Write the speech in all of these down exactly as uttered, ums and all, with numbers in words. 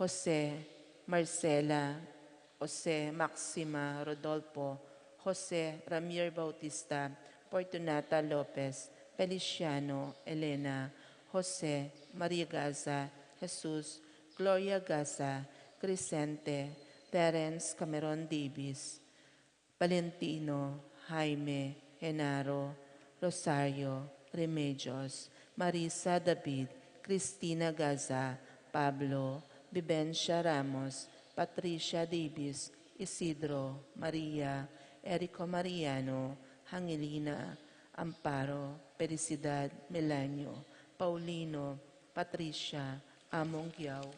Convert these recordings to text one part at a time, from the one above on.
Jose Marcela, Jose Maxima Rodolfo, Jose Ramir Bautista, Fortunata Lopez, Feliciano, Elena, Jose Maria Gaza, Jesus, Gloria Gaza, Crescente, Terence Cameron Davis, Valentino, Jaime, Genaro, Rosario, Remedios, Marisa David, Cristina Gaza, Pablo, Vivencia Ramos, Patricia Davis, Isidro, Maria, Erico Mariano, Angelina, Amparo, Felicidad, Melanio, Paulino, Patricia, Among Giao,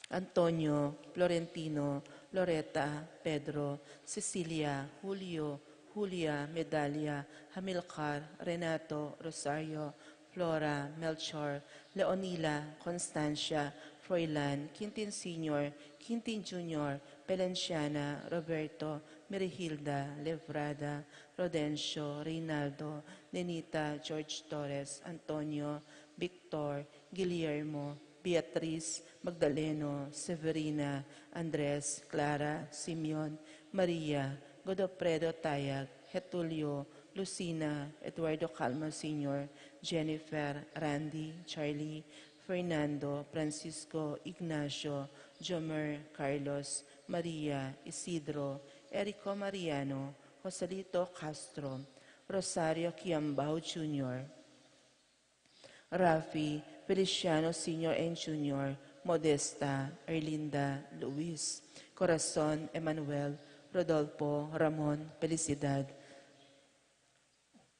Antonio, Florentino, Loreta, Pedro, Cecilia, Julio, Julia, Medalia, Hamilcar, Renato, Rosario, Flora, Melchor, Leonila, Constancia, Froilan, Quintin Senior, Quintin Junior, Pelenciana, Roberto, Merihilda, Levrada, Rodencio, Reynaldo, Nenita, George Torres, Antonio, Victor, Guillermo, Beatriz, Magdaleno, Severina, Andres, Clara, Simeon, Maria, Godofredo Tayag, Getulio, Lucina, Eduardo Calma Senior, Jennifer, Randy, Charlie, Fernando, Francisco, Ignacio, Jomer, Carlos, Maria, Isidro, Erico Mariano, Joselito Castro, Rosario Kiambao Junior, Rafi, Feliciano Senior and Junior, Modesta, Erlinda, Luis, Corazon, Emmanuel, Rodolfo, Ramon, Felicidad,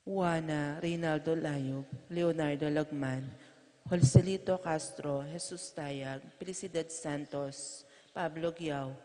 Juana, Reynaldo Layug, Leonardo Lagman, Joselito Castro, Jesus Tayag, Felicidad Santos, Pablo Guiao,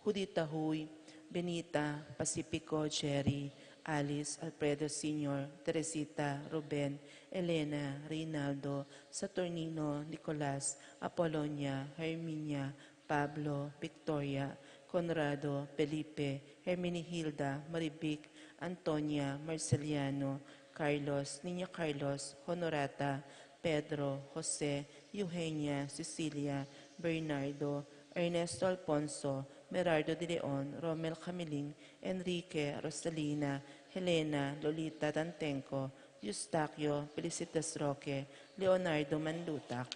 Judita Huy, Benita, Pacifico, Jerry, Alice, Alfredo Senior, Teresita, Ruben, Elena, Reynaldo, Saturnino, Nicolas, Apolonia, Herminia, Pablo, Victoria, Conrado, Felipe, Herminihilda, Marivic, Antonia, Marceliano, Carlos, Niño Carlos, Honorata, Pedro, Jose, Eugenia, Cecilia, Bernardo, Ernesto Alfonso, Merardo de Leon, Romel Camiling, Enrique, Rosalina, Helena, Lolita Tantenco, Eustaquio, Felicitas Roque, Leonardo Mandutak,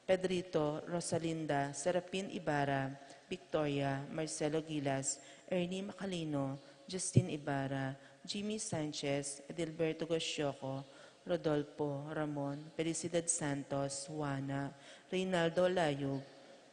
Pedrito, Rosalinda, Serafin Ibarra, Victoria, Marcelo Gilas, Ernie Macalino, Justin Ibarra, Jimmy Sanchez, Edilberto Gosioco, Rodolfo, Ramon, Felicidad Santos, Juana, Reynaldo Layug,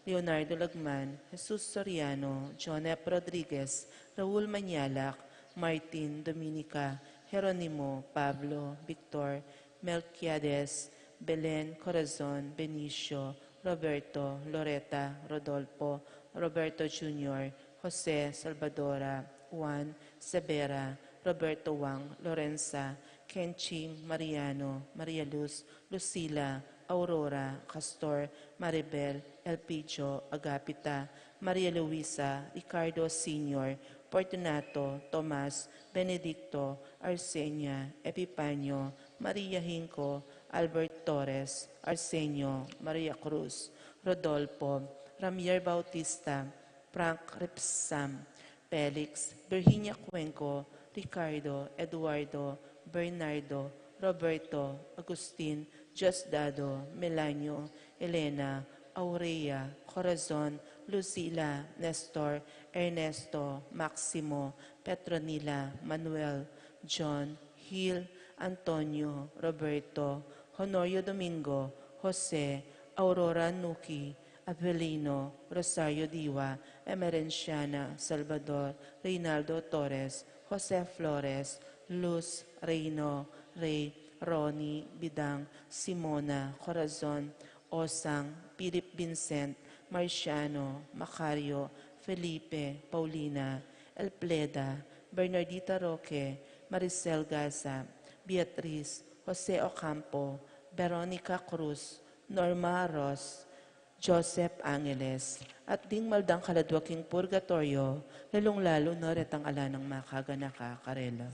Leonardo Lagman, Jesus Soriano, John F. Rodriguez, Raul Manyalak, Martin, Dominica, Jeronimo, Pablo, Victor, Melquiades, Belen, Corazon, Benicio, Roberto, Loreta, Rodolfo, Roberto Junior, Jose, Salvadora, Juan, Severa, Roberto Wang, Lorenza, Kenching, Mariano, Maria Luz, Lucila, Aurora, Castor, Maribel, Elpidio, Agapita, Maria Luisa, Ricardo Senior, Fortunato, Tomas, Benedicto, Arsenia, Epifanio, Maria Hinco, Albert Torres, Arsenio, Maria Cruz, Rodolfo, Ramier Bautista, Frank Ripsam, Felix, Virginia Cuenco, Ricardo, Eduardo, Bernardo, Roberto, Agustin, Diosdado, Melanio, Elena, Aurea, Corazon, Lucila, Nestor, Ernesto, Maximo, Petronila, Manuel, John, Gil, Antonio, Roberto, Honorio Domingo, Jose, Aurora Nuki, Avelino, Rosario Diwa, Emerenciana, Salvador, Reynaldo Torres, Jose Flores, Luz, Reino, Rey, Ronnie, Bidang, Simona, Corazon, Osang, Philip Vincent, Marciano, Macario, Felipe, Paulina, Elpleda, Bernardita Roque, Maricel Gaza, Beatriz, Jose Ocampo, Veronica Cruz, Norma Ros, Joseph Angeles, at ding maldang kaladwa king purgatoryo, lalung-lalu na retang ala nang makaganaka karela.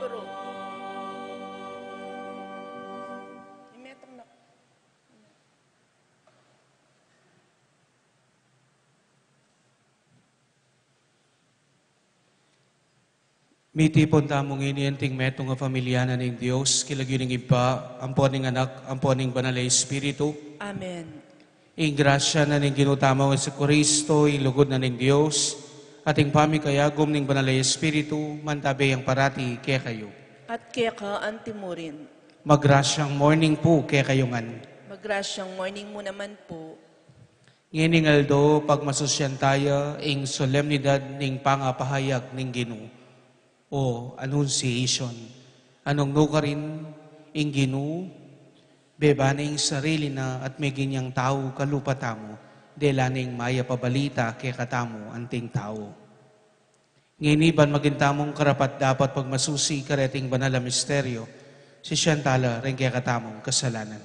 Imetong na. Mitipun tamu ngeni anting metung a familia na ning Dios, king lagyu ning Ibpa, ampo ning Anak, ampo ning Banal a Espiritu. Amen. Ing grasya na ning Ginu tamung Jesucristo, ing lugud na ning Dios, at ing pamikayagum ning Banal a Espiritu, mantabe yang parati kekayu. At keka antimurin. Magrasyang morning pu kekayu ngan. Magrasyang morning mu naman pu. Ngening aldo, pagmasusyan taya ing solemnidad ning pangapahayag ning Ginu, o Annunciation. Nung nukarin ing Ginu, beba na ing sarili na at meging yang tau kalupa tamu, dela na ing mayap a balita kekatamu anting tau. Ngeni ban maging tamung karapat-dapat pagmasusi kareting banal a misteryo, sisian tala ring kekatamung kasalanan.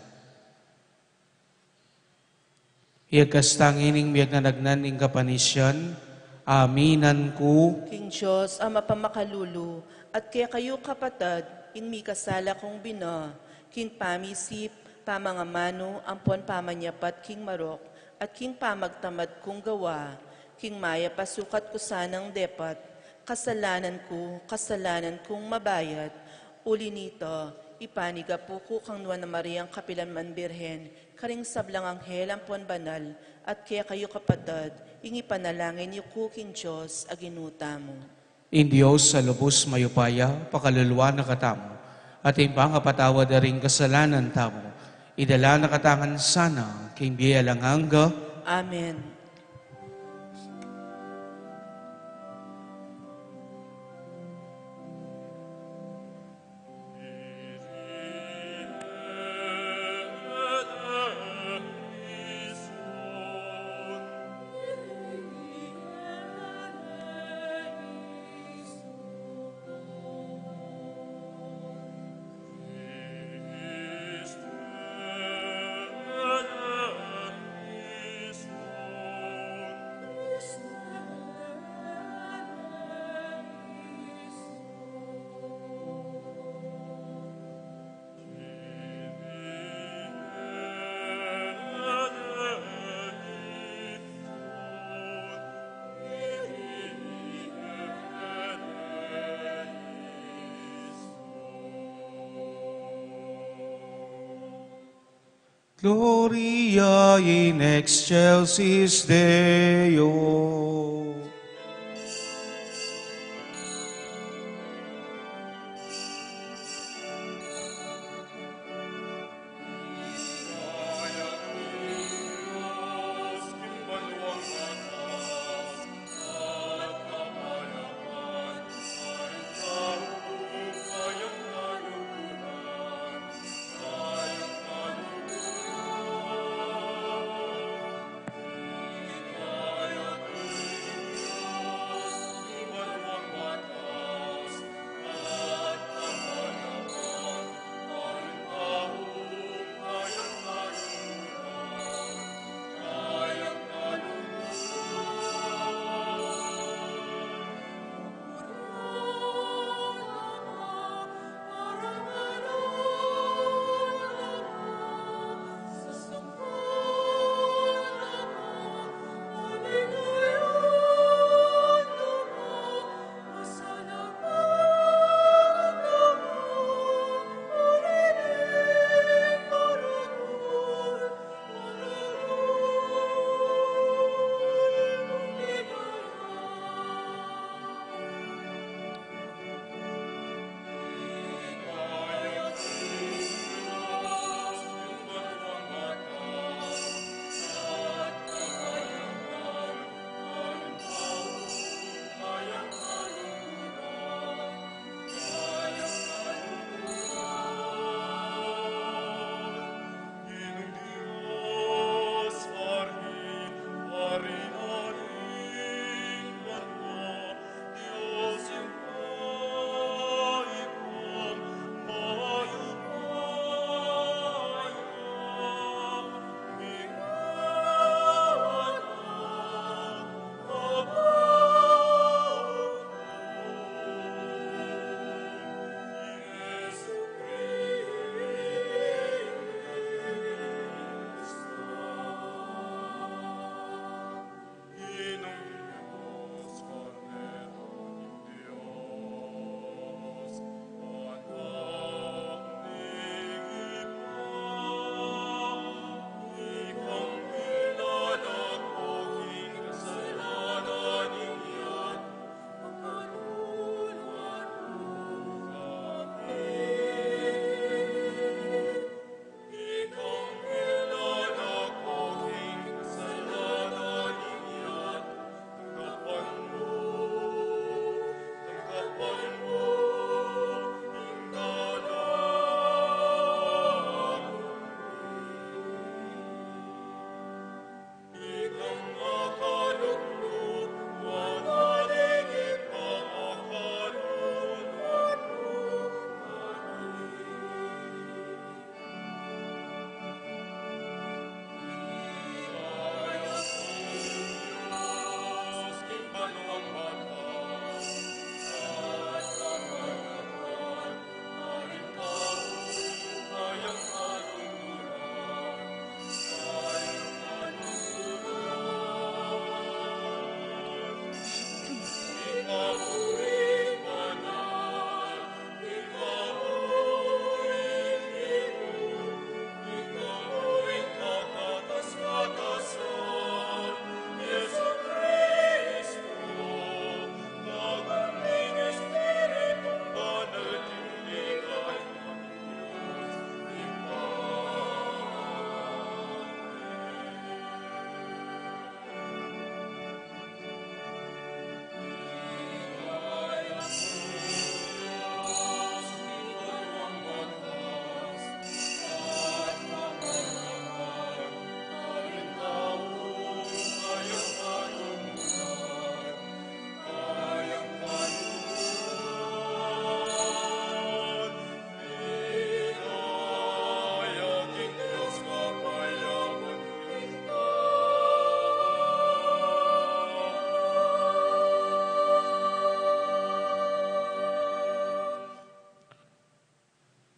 Iyagkas ta ngening miyagnanagnan ing kapanisian, aminan ku. King Dios a mapamakalulu, at kekayu kapatad, ing mikasala kung bina, king pamisip, pamangamanu, ampon pamanyapat king marok, at king pamagtamad kung gawa, king mayap a sukat ku sanang depat, kasalanan ku, kasalanan kung mabayat, uli nita, ipanigapu ku kang Nuan a Mariang kapilan man Birhen, karing sablang anghel ampon banal, at kekayu kapatad, ing ipanalangin yu ku king Dios a Ginu tamu. Ing Dios a lubus mayupaya, pakaluluan na katamu, at ing pangapatawad da ring kasalanan tamu, idala na katamu ngan sana king bie alang angga. Amen. Gloria in excelsis Deo.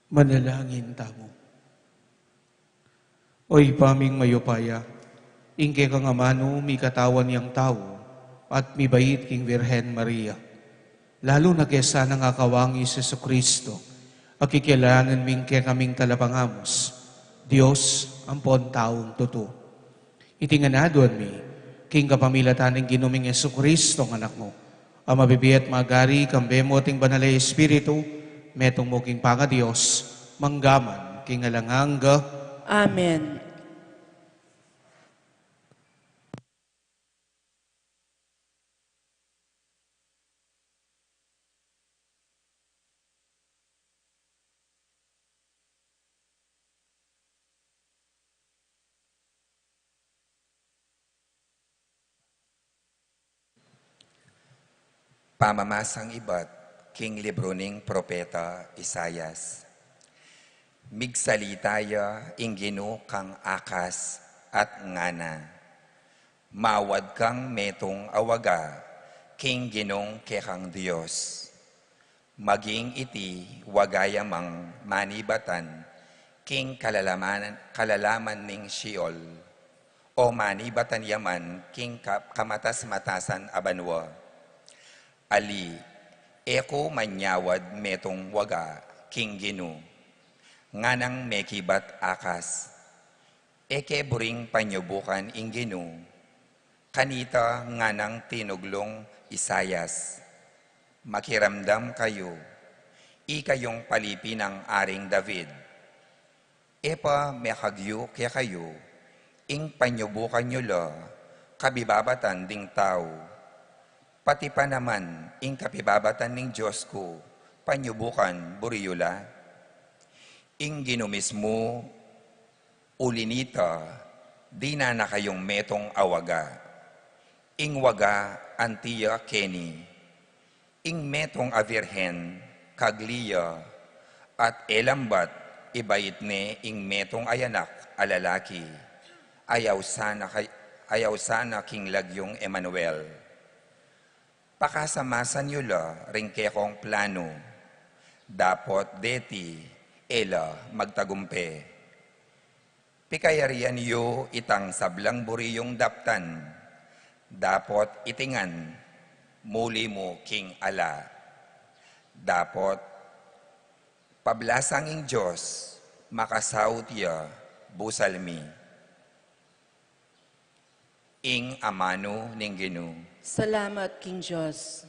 Manalangin tamu. O Ibpa ming mayupaya, ing kekang amanu mikatawan yang tau at mibait king Virgen Maria. Lalu na ke sana ngakawangi Jesucristo, a kikilanan ming kekaming talapangamus, Dios ampon taung tutu. Iti ngan aduan mi, king kapamilatan ning Ginu ming Jesucristo, nga Anak mu, a mabibie at magari kambe mu at ning Banal a Espiritu, metung mu king pangaDios, mangga man king alang angga. Amen. Pamamasang ibat king libru ning propeta Isaias. Migsalita ya ing Ginu kang Akaz at ngana, Mawad kang metung a waga king Ginung kekang Dios. Maging iti waga ya mang manibatan king kalalaman, kalalaman ning Sheol, o manibatan ya man king ka-, kamatas-matasan a banua. Ali, e ku manyawad metung waga king Ginu, nganang mekibat Akaz. E ke buring panyubukan ing Ginu, kanita nganang tinuglung Isaias, Makiramdam kayu, ikayung palipi nang Aring David. E pa mekagyu kekayu ing panyubukan yu la kabibabatan ding tau, pati pa naman ing kabibabatan ning Dios ku panyubukan buri yu la? Ing Ginu mismu, uli nita, dinan na kayung metung a waga. Ing waga anti ya keni. Ing metung a birhen, kagli ya, at e lang bat ibait ne ing metung a anak a lalaki, ayaw sana kay-, ayaw sana king lagyung Emanuel. Pakasamasan yu la ring kekong planu, dapot deti e la magtagumpe. Pikayarian yu itang sablang buri yung daptan, dapot iti ngan muli mu king ala. Dapot pablasang ing Dios, makasaut ya, busal mi. Ing amanu ning Ginu. Salamat king Dios.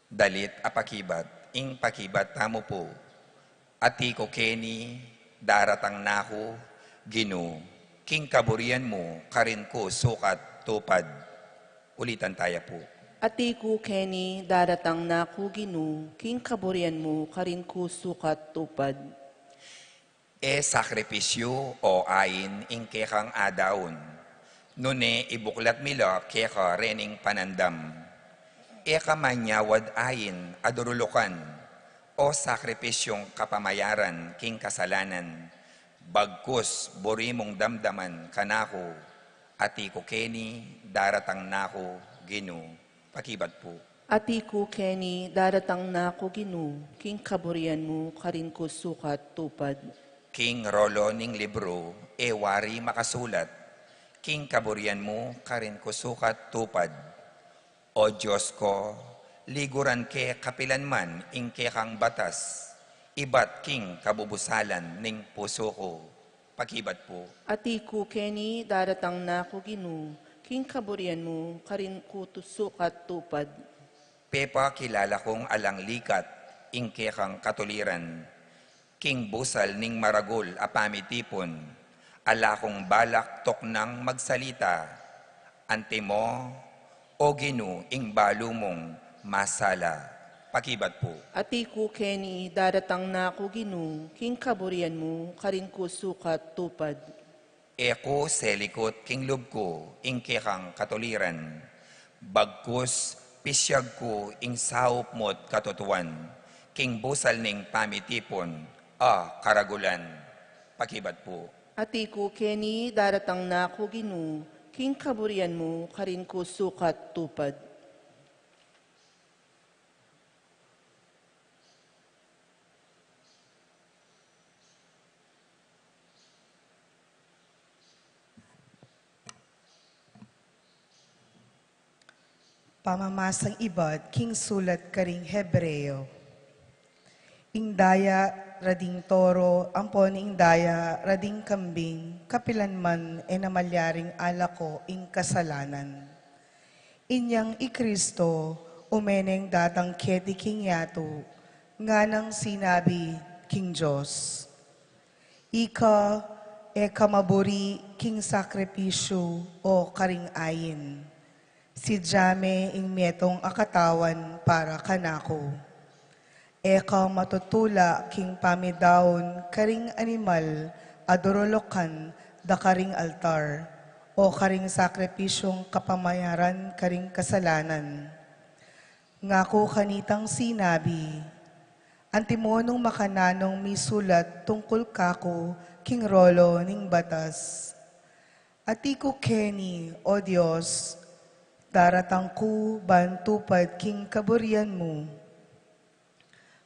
Dalit a pakibat, ing pakibat tamu pu. Ati ku keni, daratang na ku, Ginu, king kaburian mu karin ku sukat tupad. Ulitan taya pu. Ati ku keni, daratang na ku, Ginu, king kaburian mu karin ku sukat tupad. E sakripisyu o ain ing kekang adaun, nune ibuklat mi la keka rening panandam. E ka manyawad ain a durulukan o sakripisyung kapamayaran king kasalanan, bagkus buri mung damdaman kanaku. Ati ku keni, daratang na ku, Ginu. Pakibat pu. Ati ku keni, daratang na ku, Ginu, king kaburian mu karin ku sukat tupad. King rolo ning libru e wari makasulat, king kaburian mu karin ku sukat tupad. O Dios ko, liguran ke kapilan man ing kekang batas, ibat king kabubusalan ning pusu ku. Pakibat pu. Ati ku keni, daratang na ku, Ginu, king kaburian mu karin ku tu-, sukat tupad. Pepakilala kung alang likat ing kekang katuliran, king busal ning maragul a pamitipun, ala kung balak tuknang magsalita. Antimo, O Ginu, ing balu mung masala. Pakibat pu. Ati ku keni, daratang na ku, Ginu, king kaburian mu karin ku sukat tupad. E ku selikut king lub ku ing kekang katuliran, bagkus pisyag ku ing saup mu't katutuan, king busal ning pamitipun a karagulan. Pakibat pu. Ati ku keni, daratang na ku, Ginu, king kaburian mu karin ku sukat tupad. Pamamasang ibat king sulat karing Hebreo. Ing daya ra ding toro ampon ing daya ra ding kambing, kapilan man e na malyaring alako ing kasalanan. Inyang i Kristo, ume neng datang keti king yatu, nganang sinabi king Dios, Ika e ka maburi king sakripisyu o karing ain. Sidya me ing metung a katawan para kanaku. E ka matutula king pamidaun karing animal a durulukan da karing altar, o karing sakripisyung kapamayaran karing kasalanan. Ngaku kanitang sinabi, Antimo nung makananung misulat tungkul kaku king rolo ning batas. Ati ku keni, O Dios, daratang ku ban tupad king kaburian mu.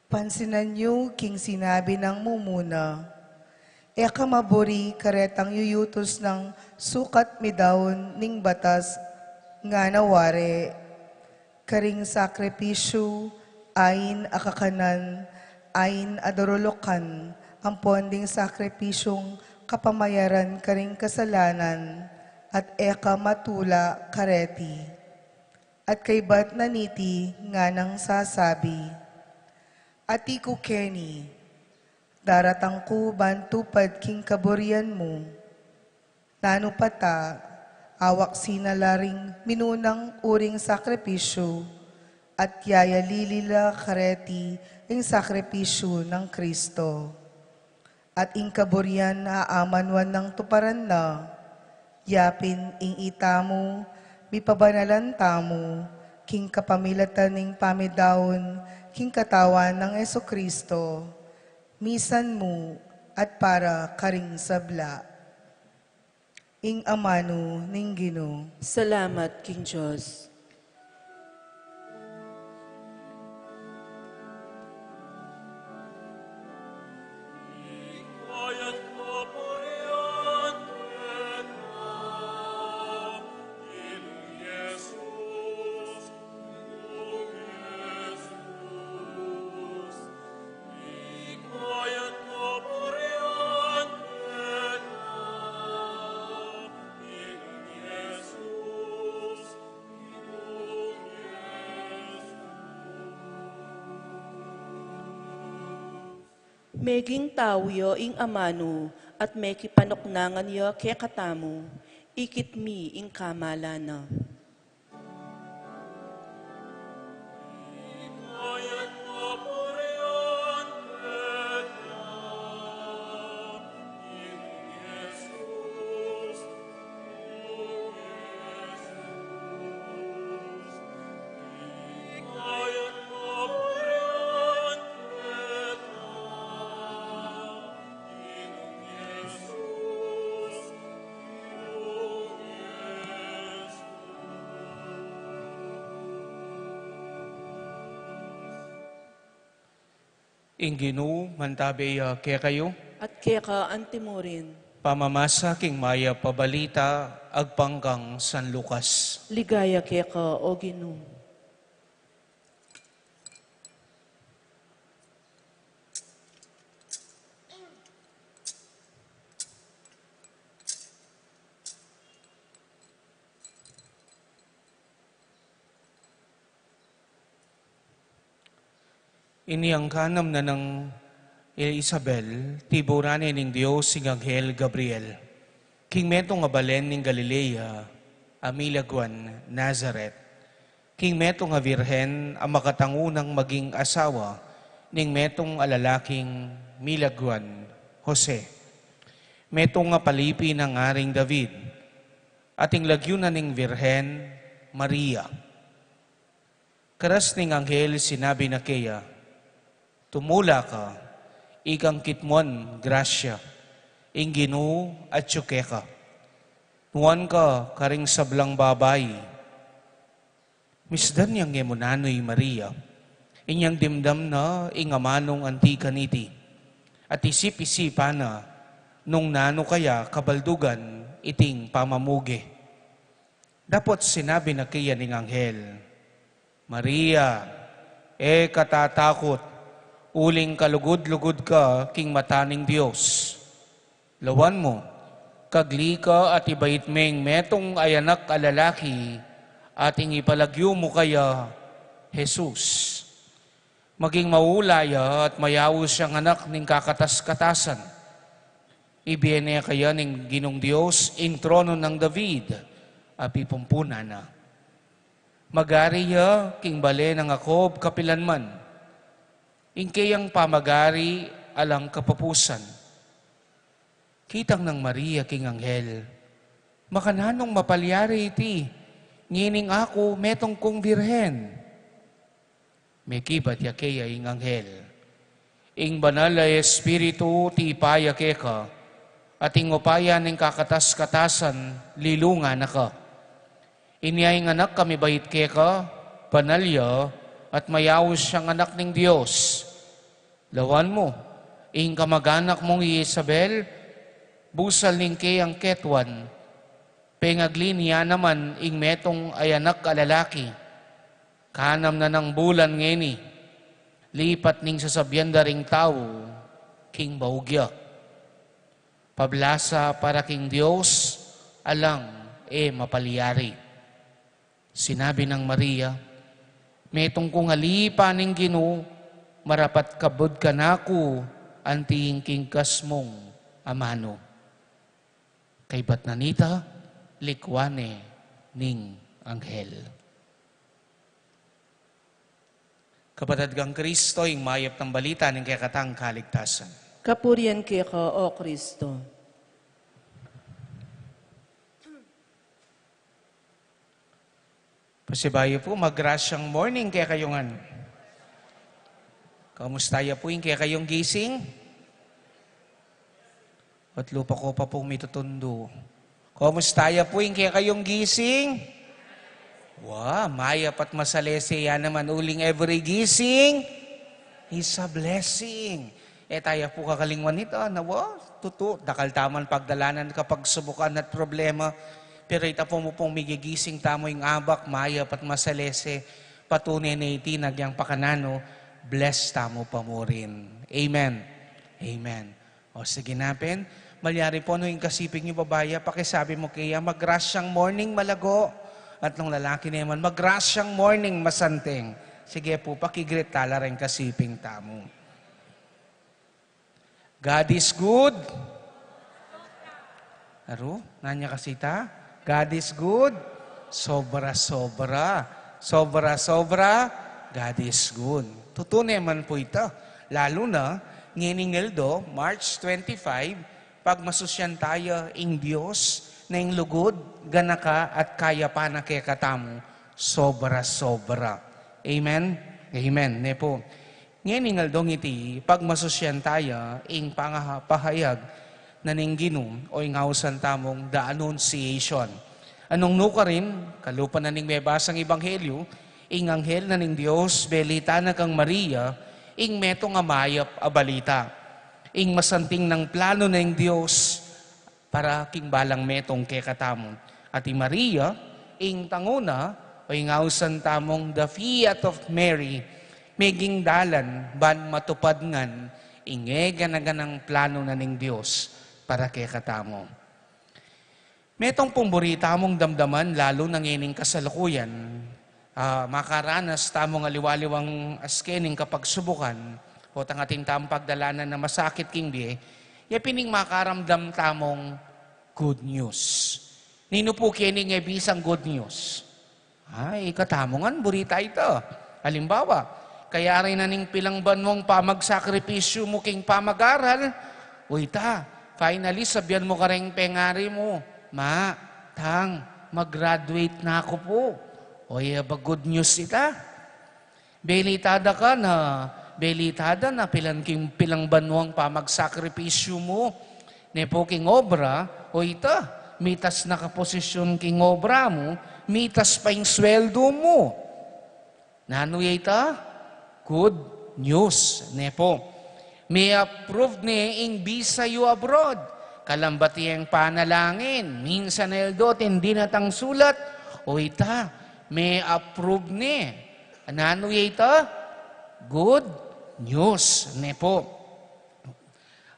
Pansinan yu king sinabi nang mumuna, e ka maburi karetang yuyutus nang sukat midaun ning batas, ngana wari, karing sakripisyu, ain a kakanan, ain a durulukan, ampon ding sakripisyung kapamayaran karing kasalanan, at e ka matula kareti. At kaybat na niti nganang sasabi, Ati ku keni, daratang ku ban tupad king kaburian mu. Nanu pa ta, awak sina la ring minunang uring sakripisyu, at yayalili la kareti ing sakripisyu nang Kristo. At ing kaburian a amanuan nang tuparan na, yapin ing itamu, mipabanalan tamu, king kapamilatan ning pamidaun, king katawan nang Jesucristo, misan mu at para karing sabla. Ing amanu ning Ginu. Salamat king Dios. Meging tau ya ing amanu at mekipanuknangan ya kekatamu, ikit mi ing kamalan na. Ing Ginu mantabe ya kekayu. At keka antimurin. Pamamasa king mayap a balita agpang kang San Lucas. Ligaya keka, O Ginu. Inyang kanam na nang Isabel, tiburan ne ning Dios ing anghel Gabriel king metung a balen ning Galilea, a milagwan Nazaret, king metung a birhen a makatangu nang maging asawa ning metung a lalaking milagwan Jose, metung a palipi nang Aring David, at ing lagyu na ning birhen Maria. Karas ning anghel sinabi na keya, "Tumula ka, ikang kitmuan grasya, ing Ginu atyu keka. Nuan ka karing sablang babai." Misdan yang e mu nanu i Maria, inyang dimdam na ing amanung anti kaniti, at isip-isipan na nung nanu kaya kabaldugan iting pamamuge. Dapot sinabi na keya ning anghel, "Maria, e ka tatakut, uling kalugud-lugud ka king mata ning Dios. Lawan mu, kagli ka at ibait meng metung a anak a lalaki, at ing ipalagyu mu kaya Jesus. Maging maula ya at mayaus yang anak ning kakatas-katasan. Ibie ne kaya ning Ginung Dios ing trono nang David a pipumpunan na. Mag-ari ya king bale nang Jacob kapilanman. Ing keyang pamag-ari alang kapupusan." Kitang nang Maria king anghel, "Makananung mapalyari iti, ngening aku metung kung birhen?" Mekibat ya keya ing anghel, "Ing Banal a Espiritu tipa ya keka, at ing upaya ning kakatas-katasan lilungan na ka. Inya ing anak a mibait keka, banal ya, at mayaus yang anak ning Dios. Lawan mu, ing kamag-anak mung i Isabel, busal ning keyang ketwan, pengagli na naman ing metung a anak a lalaki. Kanam na nang bulan ngeni, lipat ning sasabian da ring tau king baugya. Pablasa para king Dios, alang e mapalyari." Sinabi nang Maria, "Metung kung alipa ning Ginu, marapat kabud kanaku anti ing kingkas mung amanu." Kaybat na nita, likwan ne ning anghel. Kapatad kang Kristo, ing mayap nang balita ning kekatang kaligtasan. Kapurian keka, O Kristo. Pasibayu pu, magrasyang morning kekayu ngan. Kamusta ya pu ing kekayung gising? At lupa ko pa pung mitutundu. Kamusta ya pu ing kekayung gising? Wa, mayap at masalese ya naman, uling every gising is a blessing. E taya pu kakalingwan ita, na wa, tutu, dakal taman pagdalanan kapagsubukan at problema. Pero ita pu mu pung migigising tamu ing abak, mayap at masalese, patune ne iti na agyang pakananu, bless tamu pa murin. Amen. Amen. O, sige na pin. Malyari pu, nung ing kasiping yu babai ya, pakisabi mu keya, "Magrasyang morning, malago." At nung lalaki naman, "Magrasyang morning, masanteng." Sige pu, pakigreet tala ring kasiping tamu. God is good. Aru, nanu ya kasi ita? God is good. Sobra-sobra. Sobra-sobra. God is good. Tutu naman pu ita. Lalu na, ngening aldo, March twenty-five, pagmasusyan taya ing Dios na ing lugud, ganaka, at kayapan na kekatamu, sobra-sobra. Amen? Amen. Ne pu. Ngening aldong iti, pagmasusyan taya ing pangapahayag na ning Ginu, o ing ausan tamung The Annunciation. Nung nukarin, kalupa na ning mebasang ebanghelyu, ing anghel na ning Dios belita na kang Maria, ing metung a mayap a balita, ing masanting nang plano na ning Dios para king balang metung kekatamu. At i Maria, ing tanguna, o ing ausan tamung the Fiat of Mary, meging dalan ban matupad ngan ing e gana-ganang plano na ning Dios para kekatamu. Metung pung buri tamung damdaman, lalu na ngening kasalukuyan, ah, makaranas tamung aliwa-aliwang askeng kapagsubukan, o tangating tamung pagdalanan a masakit king bie, ya pin ing makaramdam tamung good news. Ninu pu keni ing e bisang good news? Ay, katamu ngan, buri ta ita. Alimbawa, kayari na ning pilang banwang pamagsakripisyu mu king pamag-aral, o ita, finally, sabian mu kareng pengari mu, "Ma, Tang, mag-graduate na ku pu." O, ya ba good news ita? Belita da ka na, belita da na pilan king, pilang banwang pamagsakripisyu mu, ne pu, king obra, o ita, mitas na ka posisyun king obra mu, mitas pa ing sweldu mu. Nanu ya ita? Good news, ne pu. Me-approve ne ing bisa yu abroad. Kalambat yang panalangin, minsan aldo atin dinatang sulat, o ita, me-approve ne. Nanu ya ita? Good news, ne pu.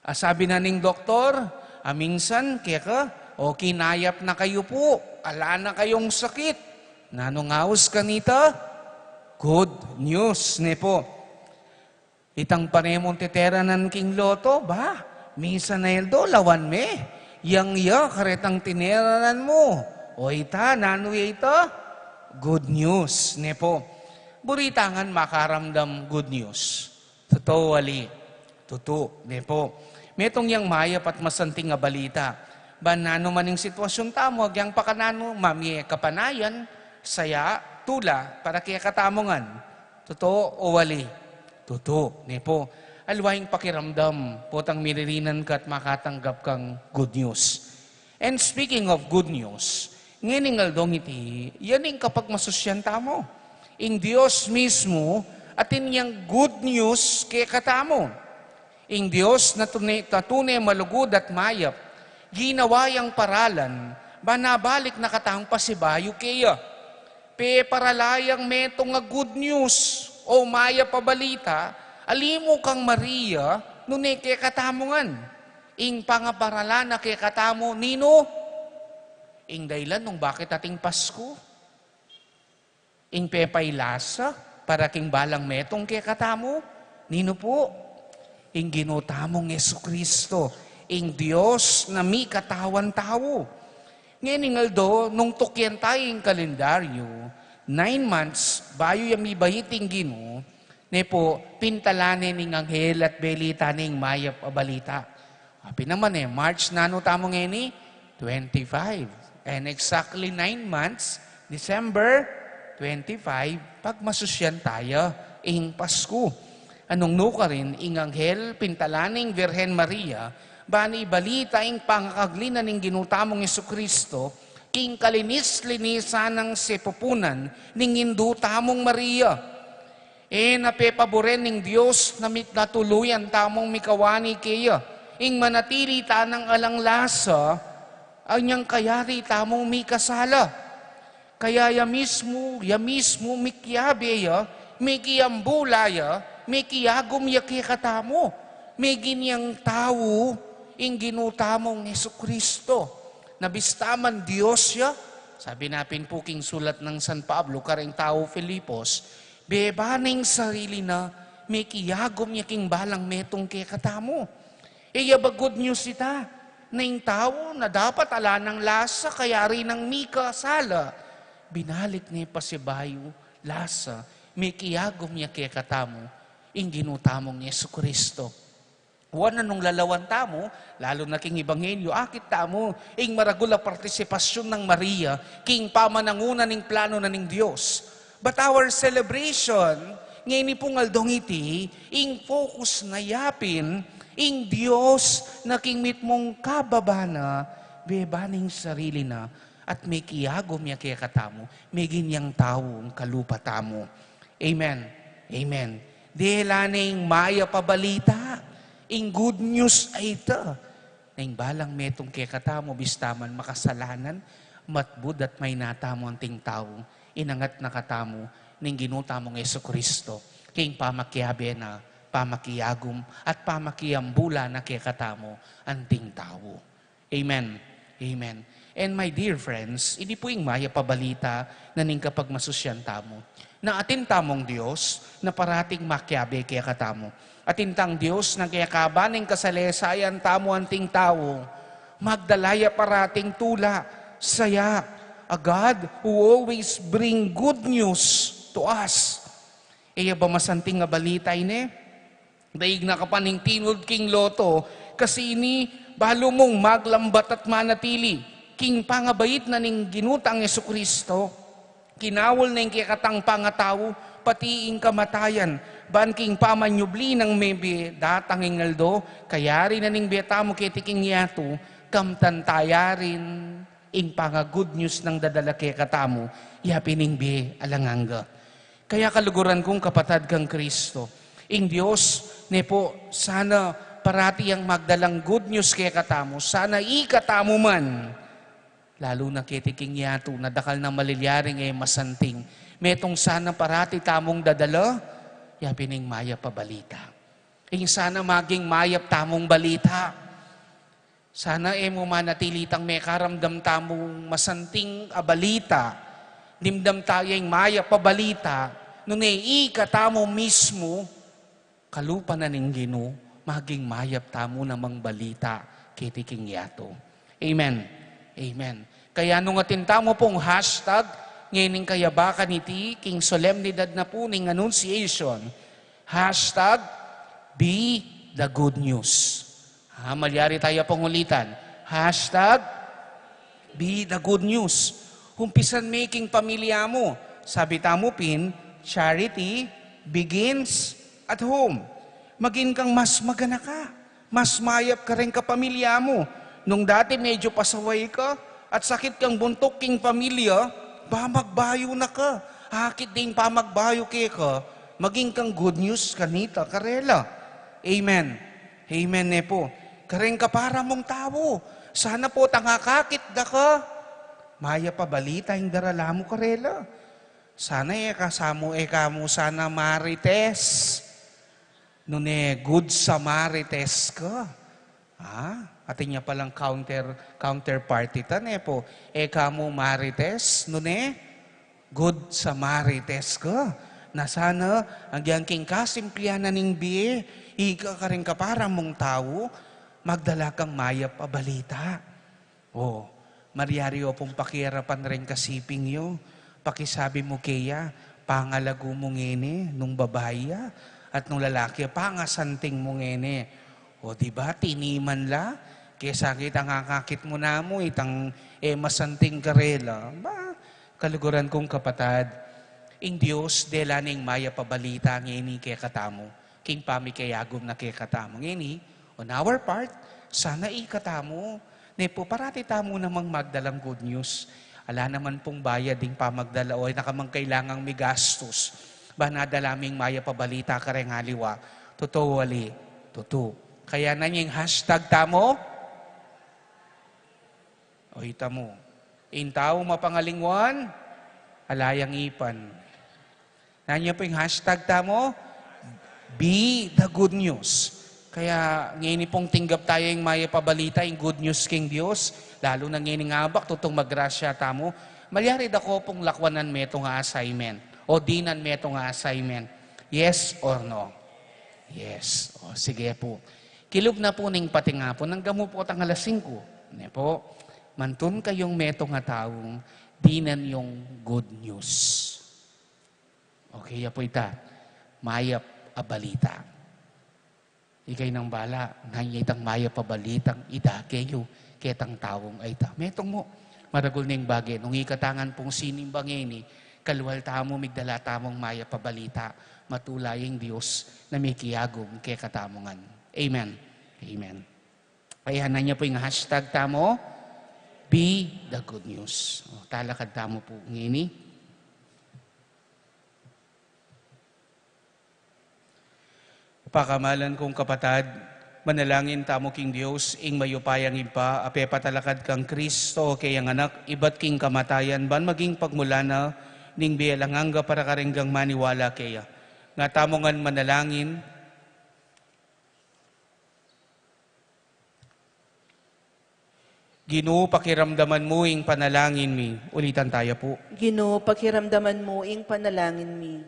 A, sabi na ning doktor, a, minsan, keka, o, kinayap na kayu pu, ala na kayung sakit. Nanung aus kanita? Good news, ne pu. Itang pare mung teteranan king loto, ba, minsan aldo lawan me, yang ya karetang tineranan mu. O ita, nanu ya ita? Good news, ne pu. Buri ta ngan makaramdam good news. Tutu, ali? Tutu, ne pu. Metung yang mayap at masanting a balita. Ban nanu man ing sitwasyun tamu, agyang pakananu, mamie kapanayan, saya, tula, para kekatamu ngan. Tutu o ali? Tutu, ne pu. Aliwa ing pakiramdam, potang miririnan ka at makatanggap kang good news. And speaking of good news, ngening aldong iti, ya ing kapagmasusyan tamu. Ing Dios mismu, atin yang good news kekatamu. Ing Dios na tune, na tune malugud at mayap, ginawa yang paralan, ban abalik na katang pasibayu keya. Peparala yang metung a good news, o mayap a balita, ali mu kang Maria, nune kekatamu ngan. Ing pangaparala na kekatamu, ninu? Ing dailan nung bakit ating Pasku. Ing pepailasa para king balang metung kekatamu, ninu pu? Ing Ginu tamung Jesucristo, ing Dios na mikatawan tau. Ngening aldo, nung tukyan tayu ing kalendaryu, nine months bayu ya mibait ing Ginu, ne pu, pintalan ne ning anghel at belita ne ing mayap a balita. Apin naman e, March nanu tamu ngeni? Twenty-five. And exactly nine months, December twenty-five, pagmasusyan taya ing Pasku. Anung nukarin, ing anghel pintalan ning Virgen Maria, ban ibalita ing pangakagli na ning Ginu tamung Jesucristo, king kalinis-linisan nang sepupunan ning Indu tamung Maria. E na pepaburen ning Dios na mit-, na tuluyan tamung mikawani keya, ing manatili tanang alang lasa, anyang kayari tamung mikasala. Kaya ya mismu, ya mismu mikiabe ya, mikiambula ya, mikiagum ya kekatamu, meging yang tau ing Ginu tamung Jesucristo. Na bista man Dios ya, sabi na pin pu king sulat nang San Pablo kareng tau Filipos, bebane ing sarili na, mikiagum ya king balang metung kekatamu. E ya ba good news ita? Na ing tau na dapat ala nang lasa, kayari nang mikasala, binalik ne pasibayu lasa, mikiagum ya kekatamu ing Ginu tamung Jesucristo. Wa, nung lalawan tamu, lalu na king Ebanghelyo, akit tamu ing maragul a partisipasyun nang Maria king pamanangunan ning plano na ning Dios. But our celebration ngeni pung aldong iti, ing focus na yapin ing Dios na king mitmung kababa na, bebane ing sarili na, at mikiagum ya kekatamu, meging yang tau ing kalupa tamu. Amen. Amen. Dela ne ing mayap a balita, ing good news a ita. Na ing balang metung kekatamu, bista man makasalanan, matbud at maina tamu anting tau, inangat na katamu ning Ginu tamung Jesucristo, king pamakiabe na, pamakiagum, at pamakiambula na kekatamu anting tau. Amen. Amen. And my dear friends, ini pu ing mayap a balita na ning kapagmasusyan tamu, na atin tamung Dios na parating makiabe kekatamu. Atin tang Dios na kekaba ning kasalesayan tamu anting tau, magdala ya parating tula, saya, a God who always bring good news to us. E ya ba masanting a balita ini? Daig na ka pa ning tinud king loto, kasi ini balu mung maglambat at manatili king pangabait na ning Ginu tang Jesucristo. Kinaul na ing kekatang pangatau, pati ing kamatayan, ban king pamanyubli nang mebie datang ing aldo, kayari na ning bie tamu keti king yatu, kamtan ta ya rin ing panga-good news nang dadala kekatamu, ya pin ing bie alang angga. Kaya kaluguran kung kapatad kang Kristo, ing Dios, ne pu, sana parati yang magdalang good news kekatamu, sana ikatamu man, lalu na keti king yatu, na dakal nang malilyaring e masanting, metung sana parati tamung dadala, ya pin ing mayap a balita. Ing sana maging mayap tamung balita. Sana e mu manatili tang mekaramdam tamung masanting a balita, dimdam ta ya ing mayap a balita, nune ikatamu mismu, kalupa na ning Ginu, maging mayap tamu namang balita keti king yatu. Amen. Amen. Kaya nung atin tamu pung hashtag, ngening kayabakan iti, king solemnidad na pu ning Annunciation, hashtag be the good news. Ha, malyari ta ya pangulitan. Hashtag be the good news. Umpisan me king pamilya mu. Sabi tamu pin, charity begins at home. Maging kang mas maganaka, mas mayap kareng kapamilya mu. Nung dati medyo pasaway ka, at sakit kang buntuk king pamilya, ba magbayu na ka. Akit ding pamagbayu keka, maging kang good news kanita karela. Amen. Amen ne pu. Kareng kapara mung tau, sana pu tangakakit da ka, mayap a balita ing darala mu karela. Sana e ka samu, e ka mu sana marites. Nune good Samarites ka. Ha? Atin ya palang counter, counterpart ita, ne pu. E ka mu marites, nune good Samarites ka. Na sana, agyang king kasimplihan na ning bie, ika kareng kapara mung tau, magdala kang mayap a balita. O, malyari yu pung pakiarapan reng kasiping yu, pakisabi mu keya, pangalagu mu ngeni, nung babai ya, at nung lalaki ya, pangasanting mu ngeni. O, di ba, tiniman la, kesa kitang akakit mu namu, itang e masanting karela. Ba, kaluguran kung kapatad, ing Dios, dela ne ing mayap a balita ngeni kekatamu, king pamikiagum na kekatamu ngeni, on our part, sana ikatamu, ne pu, parati tamu namang magdalang good news. Ala naman pung bayad ing pamagdala, o e na ka mang kailangang migastus. Ba nadala ming mayap a balita kareng aliwa. Tutu, ali, tutu. Kaya na ning hashtag tamu, o ita mu. Ing tau mapangalingwan, ala yang ipan. Nanu ya pu ing hashtag tamu? Be the good news. Kaya ngeni pung tinggap taya ing mayap a balita, ing good news king Dios, lalu na ngeni ngabak, tutung magrasya tamu. Malyari da ko pung lakwanan metung a assignment, o dinan metung a assignment. Yes or no? Yes. O, sige pu. Kilub na pu ning patingapun, nang gamu pu tang alas singku. Ne pu, mantun kayung metung a taung dinan yung good news. Okay, ya pu ita. Mayap a balita. Ikay nang bala, nanu ya itang mayap a balitang idake yu ketang taung a ita. Metung mu, maragul neng bage, nung ikatang pung sinimba ngeni, kalual tamu, migdala tamung mayap a balita, matula ing Dios na mikiagum kekatamu ngan. Amen. Amen. Kaya nanu ya pu ing hashtag tamu, be the good news. O, talakad tamu pu ngeni. Pakamalan kung kapatad, manalangin tamu king Dios, ing mayupayang Ibpa, a pepatalakad kang Kristo, kayang Anak, ibat king kamatayan, ban maging pagmulan na ning bie alang angga para karing maniwala keya. Nga tamu ngan manalangin. Ginu, pakiramdaman mu ing panalangin mi. Ulitan taya pu. Ginu, pakiramdaman mu ing panalangin mi.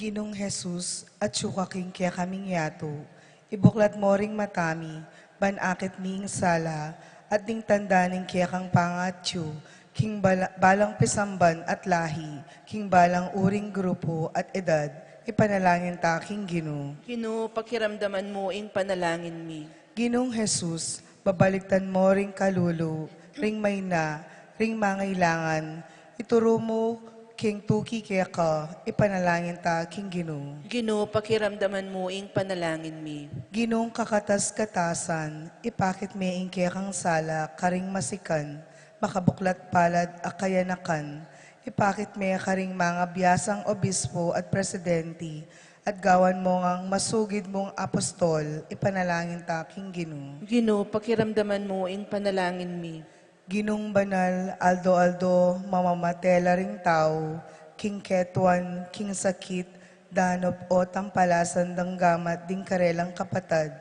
Ginung Jesus, atyu ka king kekaming yatu, ibuklat mo ring mata mi, ban akit mi ing sala, at ding tanda ning kekang pangatyu, king bala-, balang pisamban at lahi, king balang uring grupu at edad, ipanalangin ta king Ginu. Ginu, pakiramdaman mu ing panalangin mi. Ginung Jesus, babaliktan mo ring kalulu, ring maina, ring mangailangan, ituru mu king tuki keka, ipanalangin ta king Ginu. Ginu, pakiramdaman mu ing panalangin mi. Ginung kakatas-katasan, ipakit me ing kekang sala karing masikan, makabuklat palad a kayanakan, ipakit me karing mangabiasang obispo at presidenti, at gawan mo ngang masugid mung apostol, ipanalangin ta king Ginu. Ginu, pakiramdaman mu ing panalangin mi. Ginung banal, aldo-aldo mamamatela ring tau, king ketuan, king sakit, danup o tampalasan dang gamat ding karelang kapatad,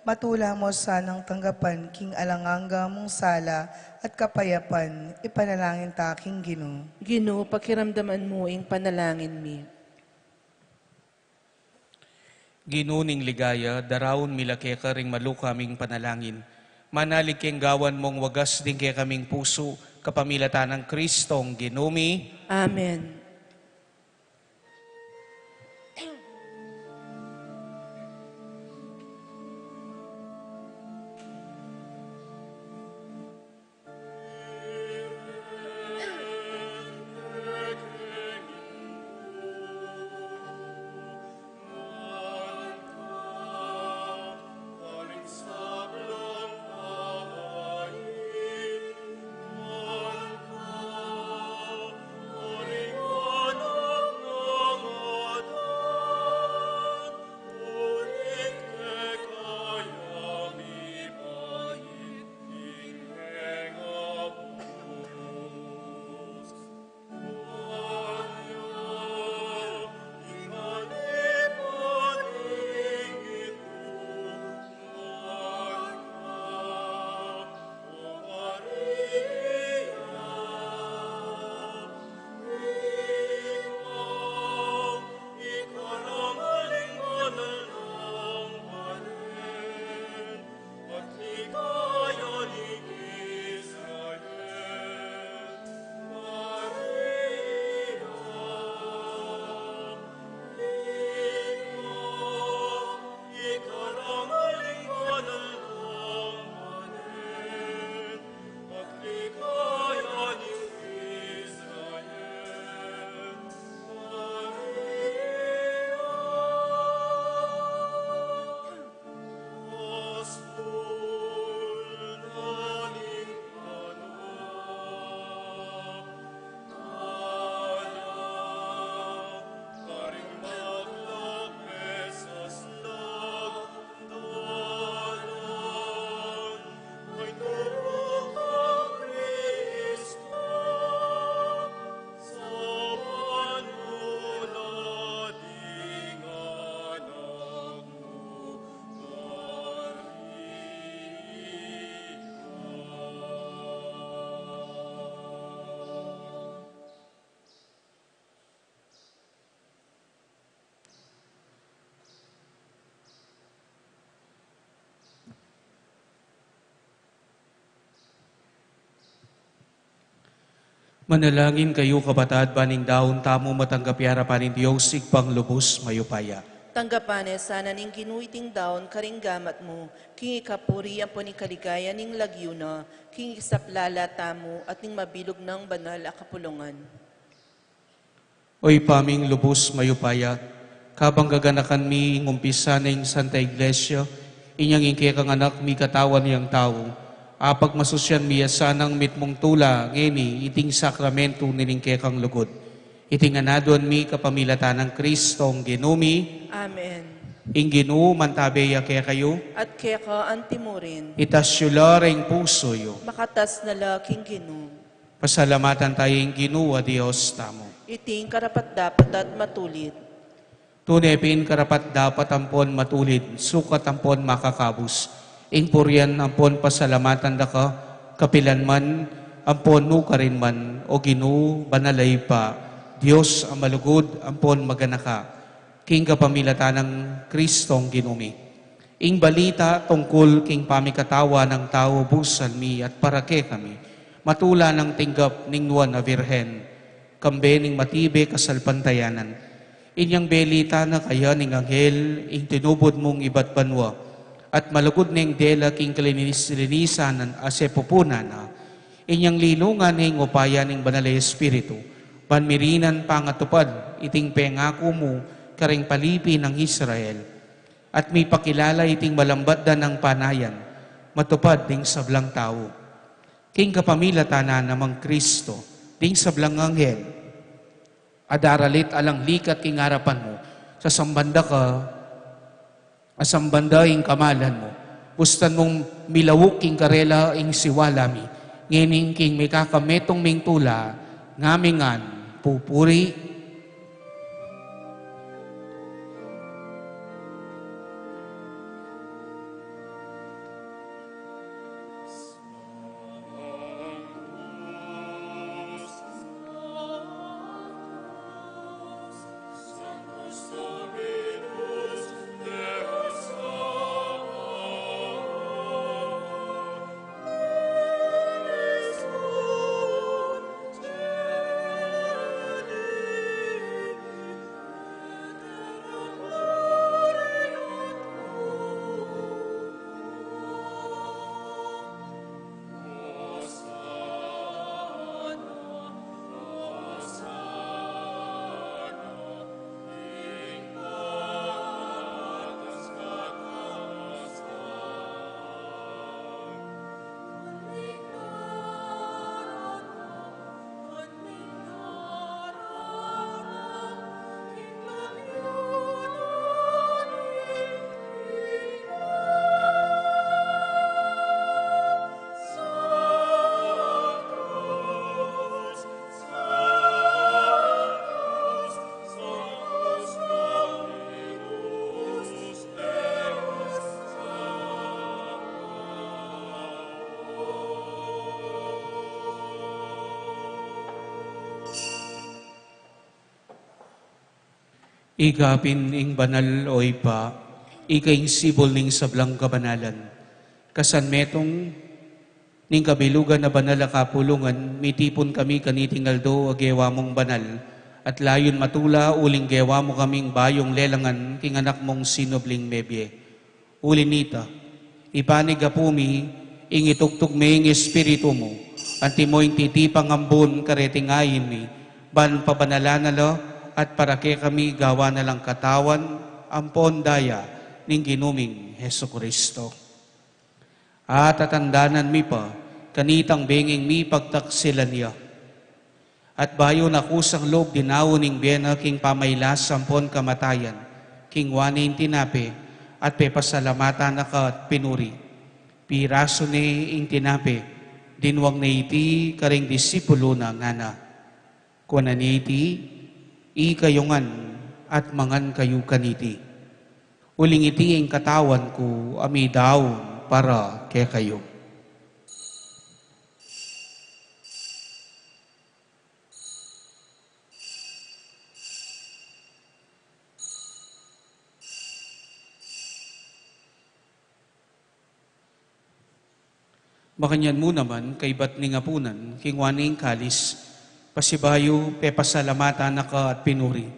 matula mo sanang tanggapan king alang angga mung sala at kapayapan, ipanalangin ta king Ginu. Ginu, pakiramdaman mu ing panalangin mi. Ginu ning ligaya, daraun mi la keka ring maluka ming panalangin. Manalig keng gawan mung wagas ding kekaming pusu, kapamilatan nang Kristong Ginu mi. Amen. Manalangin kayu, kapatad, ban ing daun tamu matanggap ya king arapan ning Dios, Ibpang lubus mayupaya. Tanggapan na sana ning Ginu iting daun karing gamat mu, king ikapuri ampon ikaligaya ning lagyu na, king isaplala tamu at ning mabilug nang banal a kapulungan. O Ibpa ming lubus mayupaya, kabang gaganakan mi ing umpisa na ning Santa Iglesia, inyang ing kekang Anak ming katawan yang tau, apagmasusyan mi ya sanang mitmung tula ngeni iting sakramentu ning kekang lugud. Iti ngan aduan mi kapamilatan nang Kristong Ginu mi. Amen. Ing Ginu mantabe ya kekayu. At keka antimurin. Itas yu la ring pusu yu. Makatas na la king Ginu. Pasalamatan tayu ing Ginu a Dios tamu. Iti ing karapat-dapat at matulid. Tune pin karapat-dapat ampon matulid, sukat ampon makakabus, ing purian ampon pasalamatan da ka, kapilan man, ampon nukarin man, o Ginu, banal a Ibpa, Dios a malugud ampon maganaka, king kapamilatan nang Kristong Ginu mi. Ing balita tungkul king pamikatawan nang tau busan mi at para kekami, matula nang tinggap ning Nuan a Virgen, kambe ning matibe kasalpantayanan. Inyang belita na kaya ning anghel, ing tinubud mung ibat banua, at malugud neng dela king kalinis-linisan a sepupunan na. Inyang linungan neng upaya ning Banal a Espiritu, ban mirinan pangatupad iting pengaku mu karing palipi nang Israel, at mipakilala iting malambat da nang panayan, matupad ding sablang tau. King kapamilatan na namang Kristo, ding sablang anghel, a daralit alang likat king arapan mu, sasamban da ka, sasamban da ing kamalan mu, bustan mung milauk king karela ing siwala mi, ngening king mikakametung ming tula, ngamingan, pupuri, Ika pin ing banal, o Ibpa, ika ing sibul ning sablang kabanalan. Kasan metung ning kabilugan a banal a kapulungan, mitipun kami kaniting aldo a gewa mung banal, at layun matula uling gewa mu kaming bayung lelangan king anak mung sinubling mebie. Uli nita, ipanig, Apu mi, ing itugtug me ing Espiritu mu, antimo ing titipang ambun kareting ain mi, ban pabanalan na la at para kekami gawan na lang katawan ampon daya ning Ginu ming Jesucristo. At tatandanan mi pa kanitang bengeng mipagtaksilan ya. At bayu na kusang lub dinaun ing bie na king pamailas ampon kamatayan, kinua ne ing tinape, at pepasalamatan na ka at pinuri. Pirasu ne ing tinape, dinwang ne iti karing disipulu na, ngana: Kuanan ye iti, ikayu ngan, at mangan kayu kaniti. Uling iti ing katawan ku a midaun para kekayu. Makanyan mu naman, kaybat ning apunan, kinua ne ing kalis, pasibayu, pepasalamatan na ka at pinuri,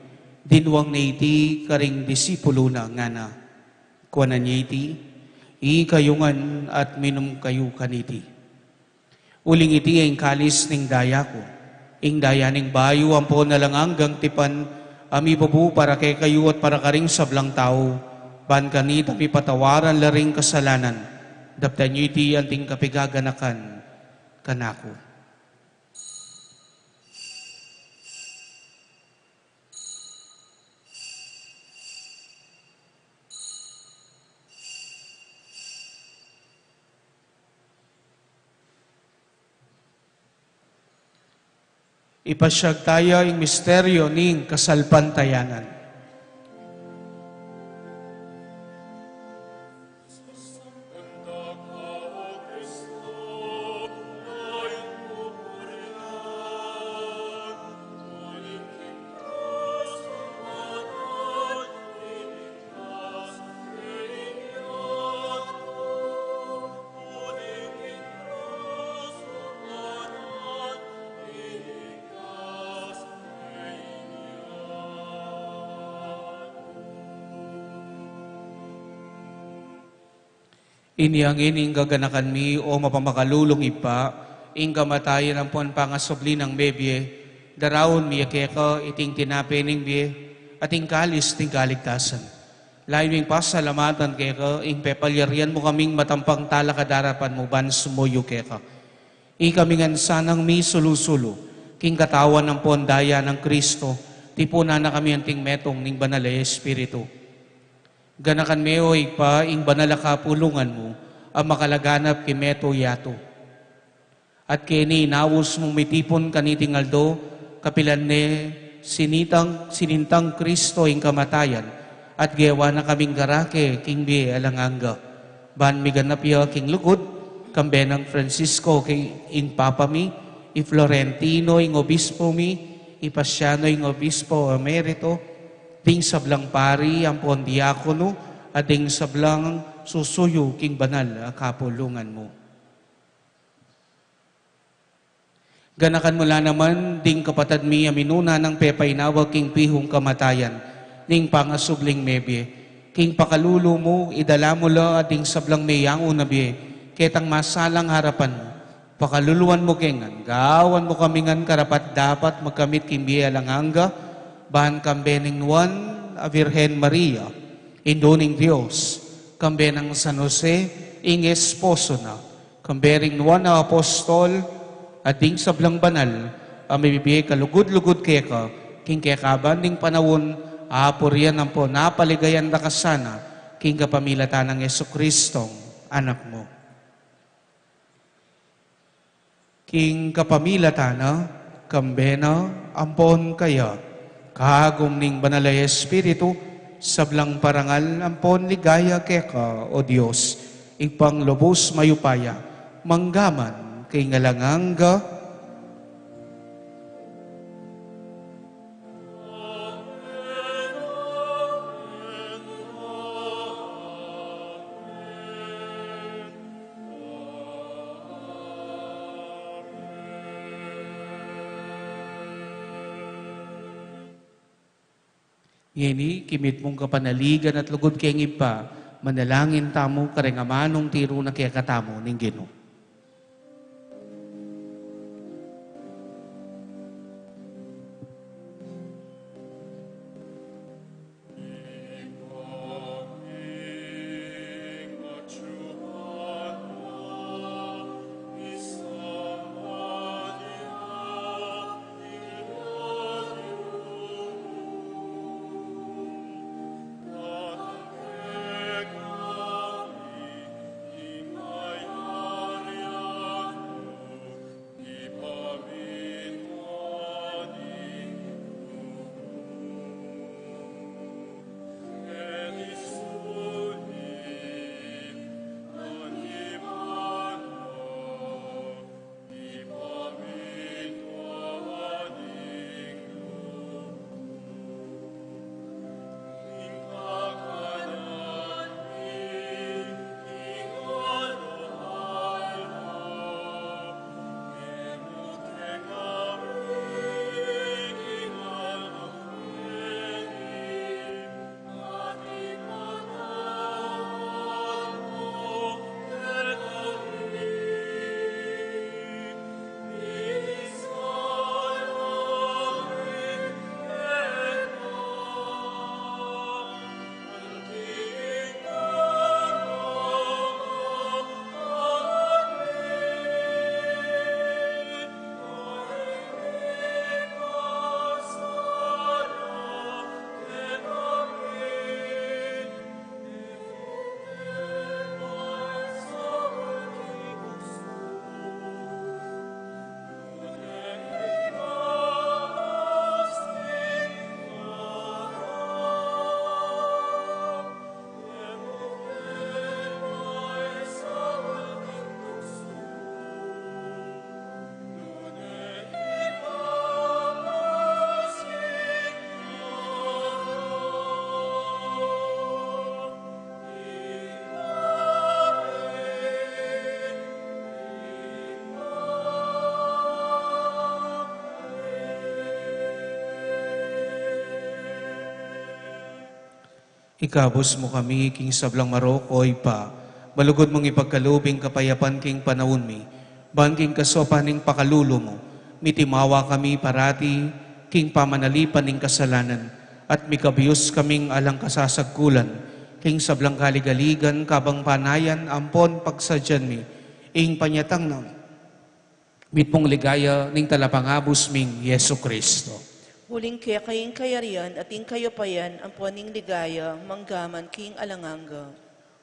dinwang ne iti karing disipulu na, ngana: Kuanan ye iti, ikayu ngan at minum kayu kaniti. Uling iti ing kalis ning daya ku, ing daya ning bayu ampon alang anggang tipan, a mibubu para kekayu at para karing sablang tau, ban kanita mipatawaran la ring kasalanan. Daptan yu iti anting kapigaganakan kanaku. Ipasyag taya ing misteryo ning kasalpantayanan. Inya ngeni ing gaganakan mi, o mapamakalulung Ibpa, ing kamatayan ampon pangasubli nang mebie, daraun mi ya keka iting tinape ning bie, at ing kalis ning kaligtasan. Lalu ming pasalamatan keka, ing pepalyarian mu kaming matampang talakad king arapan mu ban sumuyu keka. Ikami ngan sanang misulu-sulu king katawan ampon daya nang Kristo, tipunan na kami anting metung ning Banal a Espiritu. Ganakan me, o Ibpa, ing banal a kapulungan mu, a makalaganap king meto yatu. At keni inaus mung mitipun kaniting aldo, kapilan ne sinintang, sinintang Kristo ing kamatayan, at gewa na kaming garake king bie alang angga. Ban miganap ya king lugud, kambe nang Francisco king Papa mi, i Florentino ing obispo mi, i Pasiano ing obispo emerito, ding sablang pari ampon diakono, at ding sablang susuyu king banal a kapulungan mu. Ganakan mu la naman ding kapatad mi a minuna nang pepainawa king pihung kamatayan ning pangasubling mebie. King pakalulu mu, idala mu la at ding sablang meyangu na bie ketang masalang arapan mu. Pakaluluan mu ke ngan, gawan mu kami ngan karapat-dapat magkamit king bie alang angga, ban kambe ning Nuan a Virgen Maria, Indu ning Dios, kambe nang San Jose, ing esposo na, kambe ring Nuan a Apostol, at ding sablang banal a mibibie kalugud-lugud keka king kekaban ning panaun, apurian ampon apaligayan da ka sana king kapamilatan nang Jesucristong Anak mu. King kapamilatan na, kambe na, ampon kaya, kagum ning Banal a Espiritu, sablang parangal ampon ligaya keka, o Dios, Ibpang lubus mayupaya, mangga man king alang angga. Ngeni, kimit mung kapanaligan at lugud keng Ibpa, manalangin tamu kareng amanung tiru na kekatamu ning Ginu. Ikabus mu kami king sablang marok, o Ibpa, malugud mung ipagkalub ing kapayapan king panaun mi, ban king kasaupan ning pakalulu mu, mitimawa kami parati king pamanalipan ning kasalanan, at mikabus kaming alang kasasagkulan king sablang kaligaligan, kabang panayan ampon pagsadyan mi ing panyatang nang mitmung ligaya ning Talapangabus ming Jesucristo. Uling keka ing kayarian at ing kaupayan ampon ing ligaya manggaman king alang angga.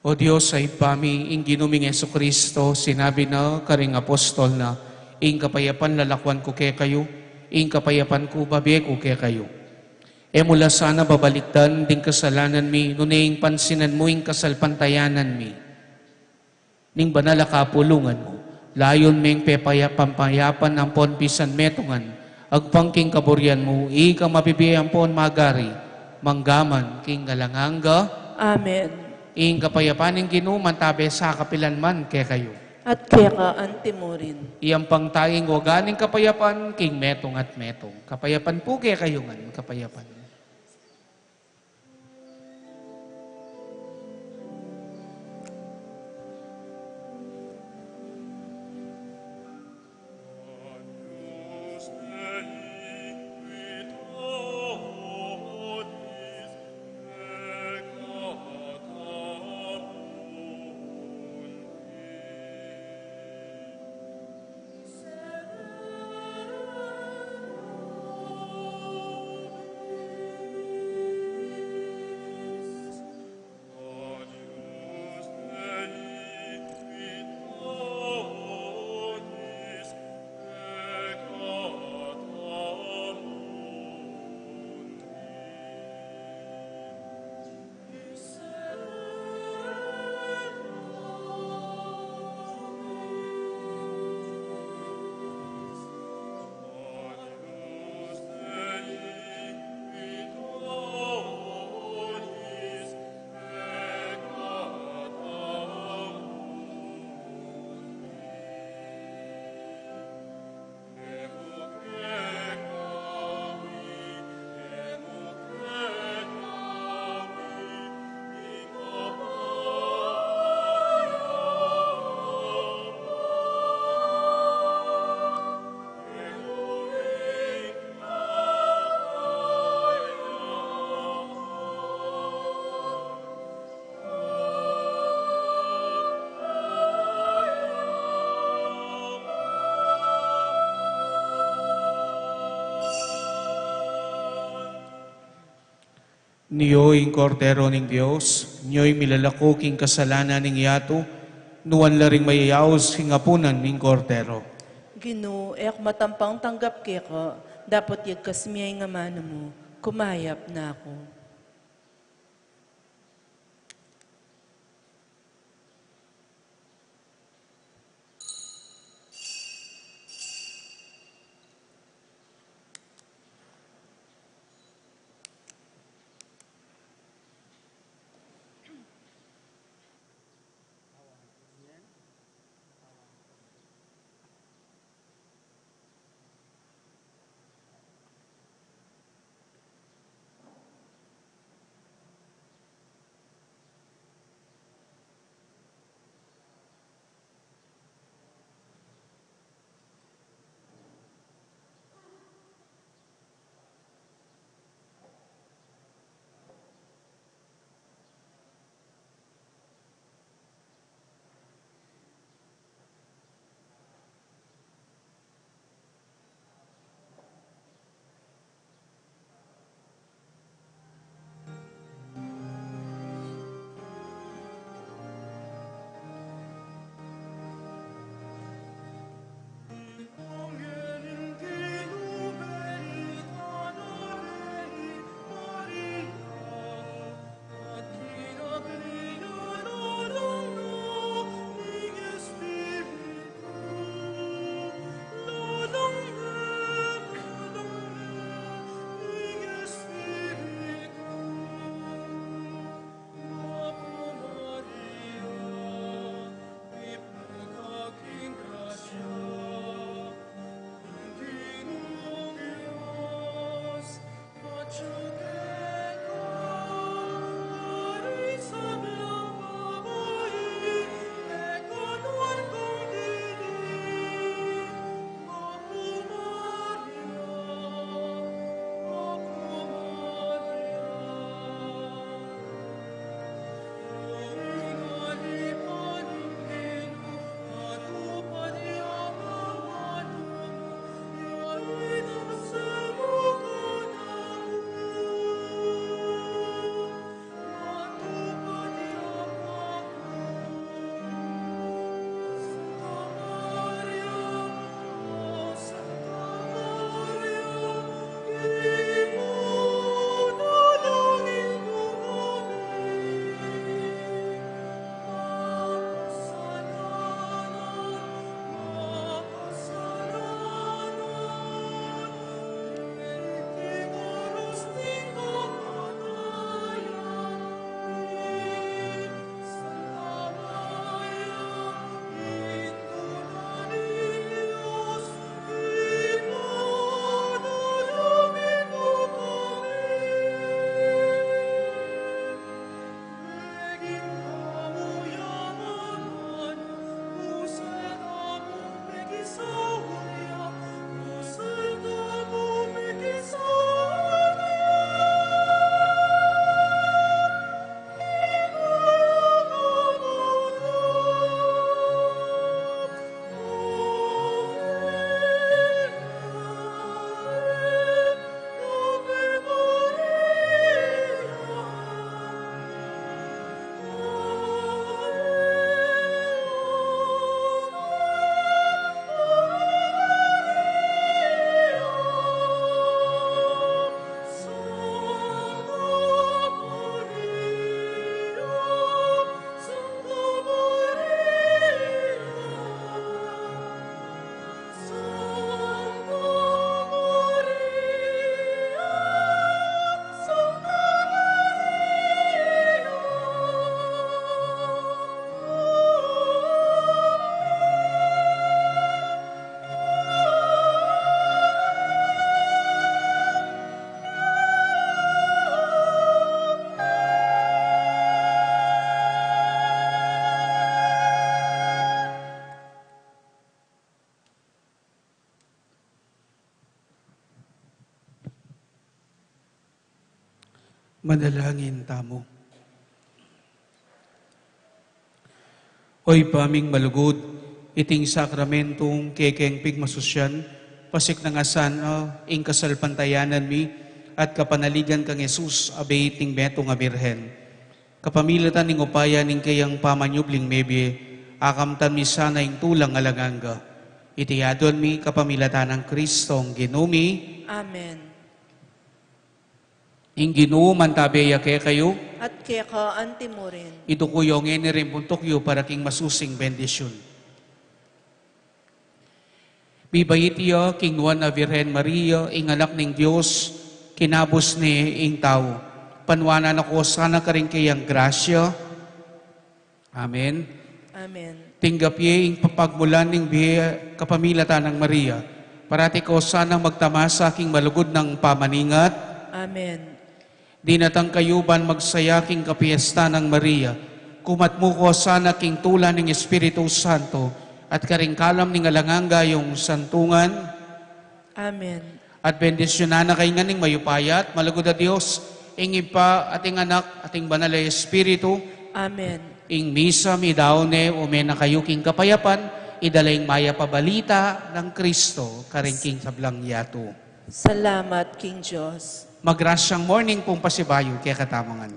O Dios a Ibpa mi, ing Ginu ming Jesucristo, sinabi na karing apostol na, "Ing kapayapan lalakwan ku kekayu, ing kapayapan ku babie ku kekayu." E mu la sana babalikdan ding kasalanan mi, nune ing pansinan mu ing kasalpantayanan mi ning banal a kapulungan mu. Layun meng pepaya-, pampayapan ampon pisan metungan, agpang king kaburian mu, ika mabibie ampon magari, manggaman king alang angga. Amen. Ing kapayapan ning Ginu mantabe sa kapilan man kekayu. At keka antimurin. Iyampang taya ing waga ning kapayapan king metung at metung. Kapayapan pu kekayu ngan, kapayapan. Nio ing Kordero ning Dios, nio ing milalako king kasalanan ning yatu, nuan la ring mayayaus king apunan ning Kordero. Ginu, e ku matampang tanggap keka, dapot yagkas mu ing amanu mu, kumayap na ku. Manalangin tamu. O Ibpa ming malugud, iting sakramentong kekeng pigmasusyan, pasiknangan sana ing kasalpantayanan mi at kapanaligan kang Jesus, a bie ning metung a Birhen. Kapamilatan ning upaya ning kayang pamanyubling mebie, akamtan mi sana ing tulang alang angga. Iti aduan mi kapamilatan nang Kristong Ginu mi. Amen. Ing Ginu mantabe ya kekayu. At keka antimurin. Iduku yu ngeni ring buntuk yu para king masusing bendisyun. Mibait ya king Nuan a Virgen Maria, ing Anak ning Dios, kinabus ne ing tau. Panuanan na ko sana karing kayang grasya. Amen. Amen. Tinggap ye ing pagmulan ning bie kapamilatan nang Maria. Parati ko sanang magtamasa king malugud nang pamaningat. Amen. Dinatang kayu ban magsaya king kapiestan nang Maria. Kumatmu ko sana king tula ning Espiritu Santo at karing kalam ning alang angga yung santungan. Amen. At bendisyunan na kayu ngan ning mayupaya at malugud a Dios, ing Ibpa at ing Anak at ing Banal a Espiritu. Amen. Ing misa midaun ne, ume na kayu king kapayapan, idala ing mayap a balita nang Kristo karing king sablang yatu. Salamat king Dios. Magrasyang morning pung pasibayu kekatamu ngan.